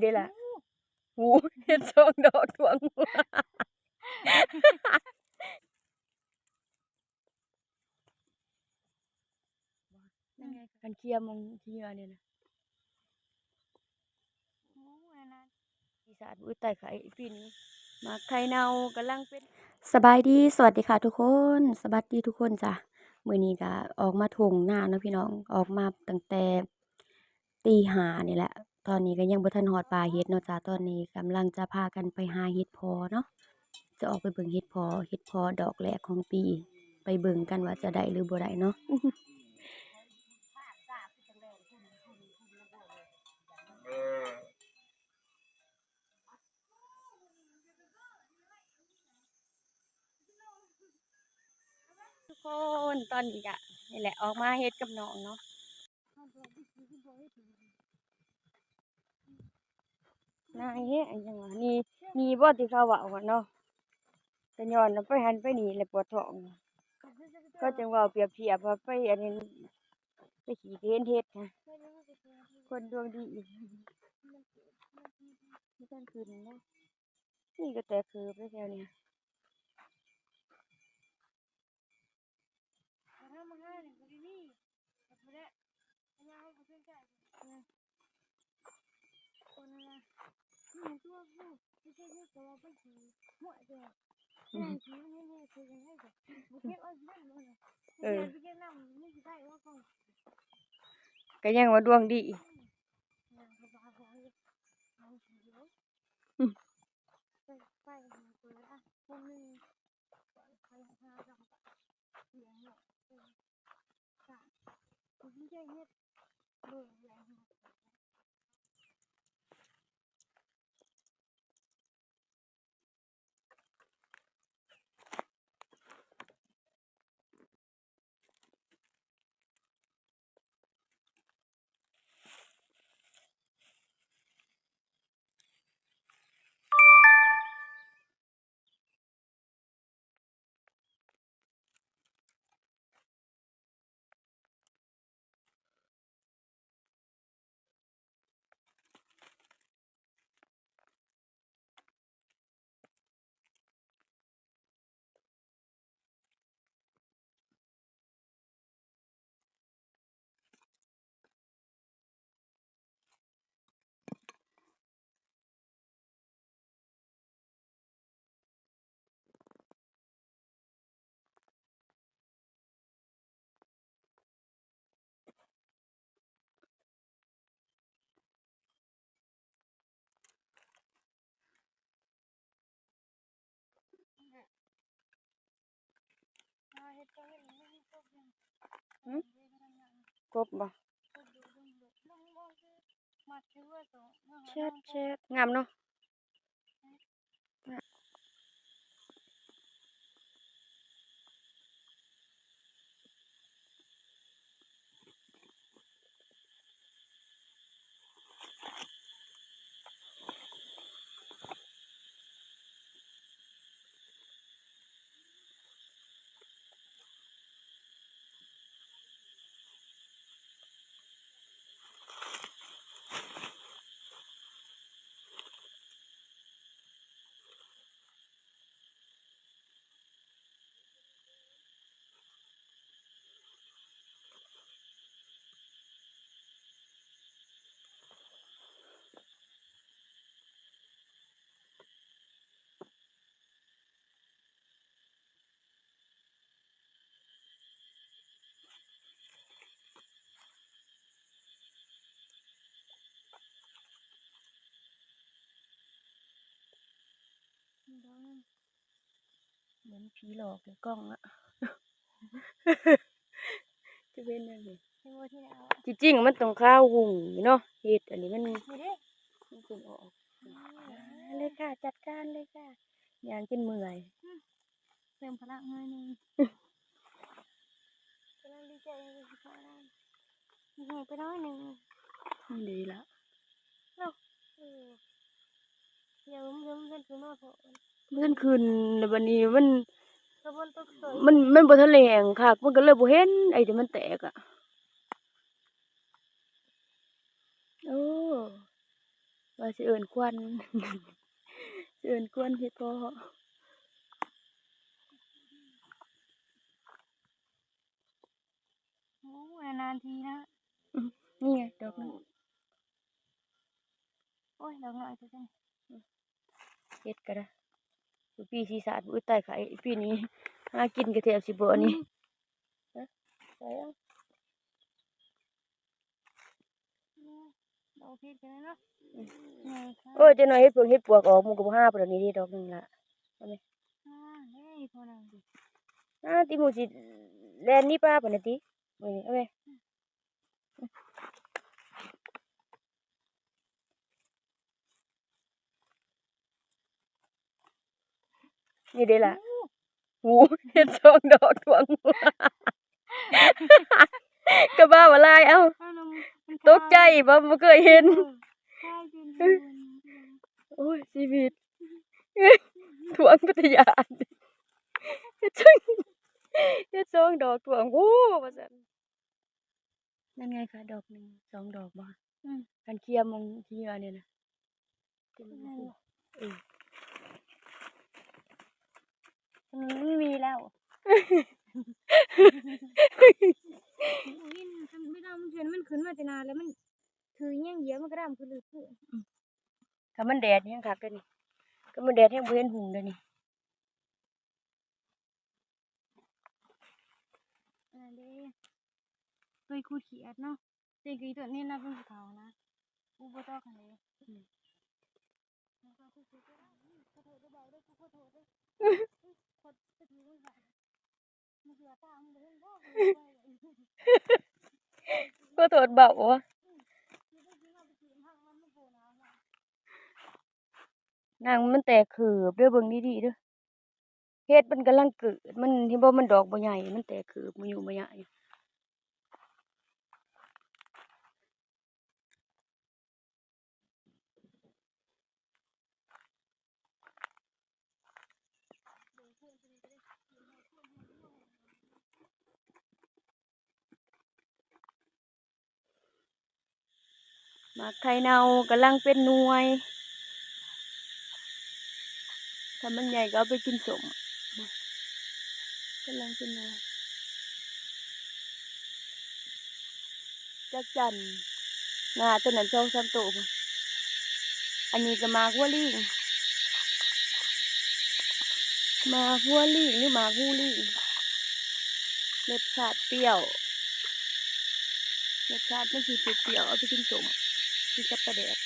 ເດ້ລະ ໂອ້ ເຫັດສອງດອກ ຖ້ວງຫົວ. ນັ້ນໄງ ຄັນເຄຍມອງທີ່ເຫື່ອນີ້ນະ ປີສາດ ອຸ້ຍ ຕາຍ ໄຂ່ ປີນີ້ ໝາກໄຂ່ເນົ່າກຳລັງເປັນ. ສະບາຍດີ ສະຫວັດດີຄ່ະທຸກຄົນ ສະຫວັດດີທຸກຄົນຈ້າ. ມື້ນີ້ກະອອກມາທົ່ງນາເນາະພີ່ນ້ອງ ອອກມາຕັ້ງແຕ່ ຕີຫ້ານີ້ແຫຼະ ຕອນນີ້ກໍຍັງບໍ່ທັນຮອດປ່າເຫັດເນາະຈ້າ. ຕອນນີ້ກຳລັງຈະພາກັນໄປຫາເຫັດເຜາະເນາະ ຈະອອກໄປເບິ່ງເຫັດເຜາະ ເຫັດເຜາະດອກແລກຂອງປີ ໄປເບິ່ງກັນວ່າຈະໄດ້ຫຼືບໍ່ໄດ້ເນາະ. ທຸກຄົນ ຕອນນີ້ກະນີ້ແຫຼະ ອອກມາເຮັດກັບນ້ອງເນາະ. ນາຍເຮັດຫຍັງວະ ນີ້ ນີ້ບໍ່ທີ່ເຂົາເວົ້າຫັ້ນເນາະ ກະຍ້ອນໄປຫັ້ນໄປນີ້ແຫຼະປວດທ້ອງ ເຂົາຈຶ່ງເວົ້າປຽບທຽບວ່າໄປອັນນີ້ ໄປຂີ້ກະເຫັນເຫັດນະ ຄົນດວງດີ ບໍ່ທັນຂຶ້ນເນາະ. ນີ້ກໍແຕກຄືບແລ້ວແຖວນີ້ ເອີ ກໍຍັງວ່າດວງດີ. ຫຶ? ກົບບໍ່? ແຊບໆ ງາມເນາະ. ເໝືອນຜີຫຼອກໃນກ້ອງອະ ຈະເປັນຫຍັງນີ້? ເຫັນບໍ່ ທີ່ແລ້ວ ທີ່ຈິງມັນຕ້ອງຂາວຫຸ່ງເນາະ ເຫັດອັນນີ້ມັນ ນີ້ເດ້ ມັນຂຶ້ນອອກ. ອືມ ເລີຍຄ່ະ ຈັດການເລີຍຄ່ະ ຍ່າງຈົນເມື່ອຍ. ອືມ ເພີ່ມພະລັງໜ້ອຍໜຶ່ງ ກຳລັງດີໃຈ ມີແຮງໄປໜ້ອຍໜຶ່ງ ນີ້ລະເນາະ. ເອີ ດຽວ ດຽວມັນຂຶ້ນມາພໍ້ ມັນຂຶ້ນ ແລ້ວບັດນີ້ມັນ ກໍຝົນຕົກ ມັນ ມັນບໍ່ທັນໄດ້ແຫ້ງຄັກ ມັນກໍເລີຍບໍ່ເຫັນ ໄອ້ທີ່ມັນແຕກອະ. ໂອ້ ວ່າຊິເອີ້ນຄວັນ ຊິເອີ້ນຄວັນເຮັດເພາະ. ໂອ້ຍ ນານໆ ທີນະ. ອືມ ນີ້ໄງດອກໜຶ່ງ. ໂອ້ຍ ດອກນ້ອຍແທ້ໆ ເຮັດກໍໄດ້. ສຸປີສີສາດ ອຸ້ຍ ຕາຍ ຂາຍ ປີນີ້ຫາກິນກໍແທບຊິບໍ່ອັນນີ້. ອືມ ຮະ ໄປເອົາ. ດອກເຫັດກໍໄດ້ເນາະ. ອືມ ໂອ້ຍ ຈັກໜ້ອຍເຫັດເຜິ້ງເຫັດປວກອອກ ໝູກໍບໍ່ຫາປານນີ້ເດ້ ດອກໜຶ່ງລະ. ເອົາແມະ ຫາແດ່ ອີ່ພໍ່ນາງຕິ ຫາຕິ ໝູຊິແລ່ນໜີປາປານນັ້ນຕິ. ເອົາແມະ ນີ້ເດ້ລະ. ໂອ້ ເຫັດສອງດອກ ກະວ່າວ່າຫຼາຍ ເອົ້າ ມັນ ມັນ ຕົກໃຈບໍ່ ບໍ່ເຄີຍເຫັນ. ໂອ້ຍ ຊີວິດ ຖ້ວງເປັນຕາຢ້ານ. ເຫັດສອງ ເຫັດສອງດອກ ຖ້ວງ ໂອ້ ວ່າຊັ້ນ. ນັ້ນໄງຄະ ດອກໜຶ່ງ ສອງດອກບໍ່? ອືມ ຄັນເຄຍມອງທີ່ເຫື່ອນີ້ນະ ທີ່ມັນ ເອີ ມັນມີແລ້ວ. ເວລາມັນຂຶ້ນ ມັນຂຶ້ນມາແຕ່ນານແລ້ວ ມັນຖືຫຍັງຢຽບ ມັນກະດຳຂຶ້ນເລື້ອຍ. ອືມ ຖ້າມັນແດດແຮງຄັກເດ້ນີ້ ຄັນມັນແດດແຮງບໍ່ເຫັນຫຸ່ງເດ້ນີ້. ອັນນັ້ນເດ້ ເຄີຍຂູດຂີ້ອຽດເນາະ ເຕັງກະອີ່ຕົວນີ້ນະ ເປັນຂາວນະ ກູບໍ່ຕອກຫັ້ນເດ້. ອືມ ຂໍໂທດເບົາວະ ນາງ ມັນແຕກເຂີບເດີ້ ເບິ່ງດີໆເດີ້. ເຫັດມັນກຳລັງເກີດ ມັນເຫັນບໍ່ ມັນດອກບໍ່ໃຫຍ່ ມັນແຕກເຂີບມາຍຸມາຍະຢູ່. ໝາກໄຂ່ເນົ່າກຳລັງເປັນໜ່ວຍ ຖ້າມັນໃຫຍ່ກໍເອົາໄປກິນສົ້ມ. ກຳລັງເປັນໜ່ວຍ ຈັກຈັ່ນ ງາຕົວນັ້ນສອງສາມໂຕພຸ້ນ. ອັນນີ້ກໍໝາກຫົວລີງ ໝາກຫົວລີງ ຫຼື ໝາກຫູລີງ ລົດຊາດປ່ຽວ ລົດຊາດມັນຊິປ່ຽວໆ ເອົາໄປກິນສົ້ມ ກິນກັບປາແດກ.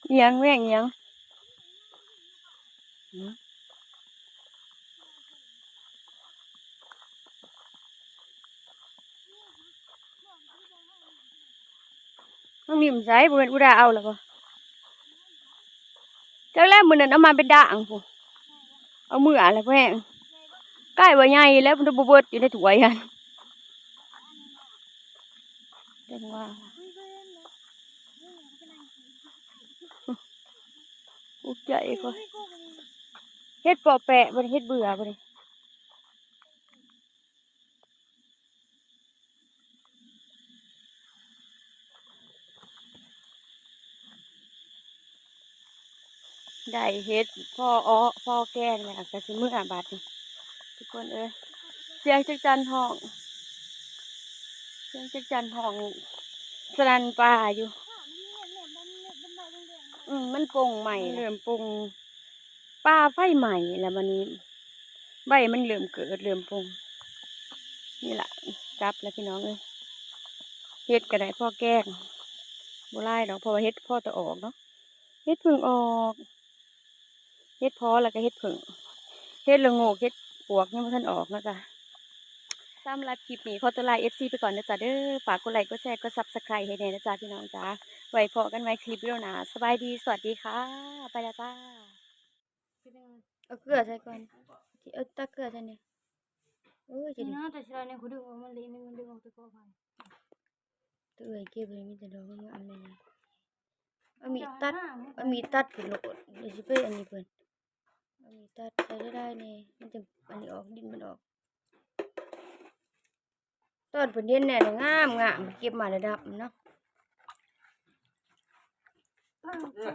ອີ່ຫຍັງ ແມງອີ່ຫຍັງ? ນ້ອງນິ້ມໃສ ບໍ່ແມ່ນອຸດາເອົາແລ້ວບໍ່? ຈັກແລ້ວ ມື້ນັ້ນເອົາມາເປັນດາງພຸ້ນ ເອົາເມືອແລ້ວ ແພງ ໃກ້ວ່າໃຫຍ່ແລ້ວ ມັນບໍ່ເບິດຢູ່ໃນຖ້ວຍຫັ້ນ ຈັ່ງວ່າ ອຸກໃຈຂ້ອຍ ເຫັດເປາະແປະບໍ່ນີ້ ເຫັດເບື່ອບໍ່ນີ້? ໄດ້ເຫັດພໍເອາະພໍແກງແລ້ວ ກະຊິເມືອບາດນີ້ ທຸກຄົນເອີຍ. ສຽງຈັກຈັ່ນຮ້ອງ ສຽງຈັກຈັ່ນຮ້ອງສະໜັ່ນປ່າຢູ່. ອືມ ມັນປົ່ງໃໝ່ ເລີ່ມປົ່ງ ປ່າໄຟໄໝ້ແລ້ວ ບາດນີ້ໃບມັນເລີ່ມເກີດ ເລີ່ມປົ່ງ. ນີ້ລະ ກັບແລ້ວພີ່ນ້ອງເອີຍ ເຫັດກໍໄດ້ພໍແກງ ບໍ່ຫຼາຍດອກ ເພາະວ່າເຫັດພໍແຕ່ອອກເນາະ ເຫັດເພິ່ງອອກ ເຫັດເຜາະ ແລ້ວກໍເຫັດເຜິ້ງ ເຫັດລະໂງກ ເຫັດປວກຍັງບໍ່ທັນອອກເນາະຈ້ະ. ສຳລັບຄລິບນີ້ຂໍຕົວລາເອັຟຊີໄປກ່ອນເດີຈ້ະເດີ. ຝາກກົດໄລ ກົດແຊ ກົດຊັບສະໄຄຣບ໌ໃຫ້ແດ່ນະຈ້ະພີ່ນ້ອງຈ້າ. ໄວ້ພໍ້ກັນໃໝ່ຄລິບວິດີໂອໜ້າ. ສະບາຍດີ ສະຫວັດດີຄ່ະ. ໄປແລ້ວຈ້າ. ເອົາເກືອໃສ່ກ່ອນ. ເອົາຕັກເກືອໃສ່ນີ້. ເອີ ຈະດີ. ນີ້ນະ ແຕ່ຊິໄດ້ນີ້ ກູດຶງອອກມັນເລະໜຶ່ງ ມັນດຶງອອກແຕ່ກໍໄປ. ເອື້ອຍເກັບໃຫ້ມີແຕ່ດອກງາມໆ ແມ່ນຫຍັງ? ເອົາມີດຕັດ ເອົາມີດຕັດພຸ້ນໂລດ ດຽວຊິໄປອັນນີ້ເພິ່ນ. ອັນນີ້ຕັດໃສ່ໄດ້ໆແດ່ ມັນຈຶ່ງ ອັນນີ້ອອກ ດິນມັນອອກ. ຕອນເພິ່ນເຫັນແນ່ນີ້ງາມໆ ເກັບມາລະດັບເນາະ.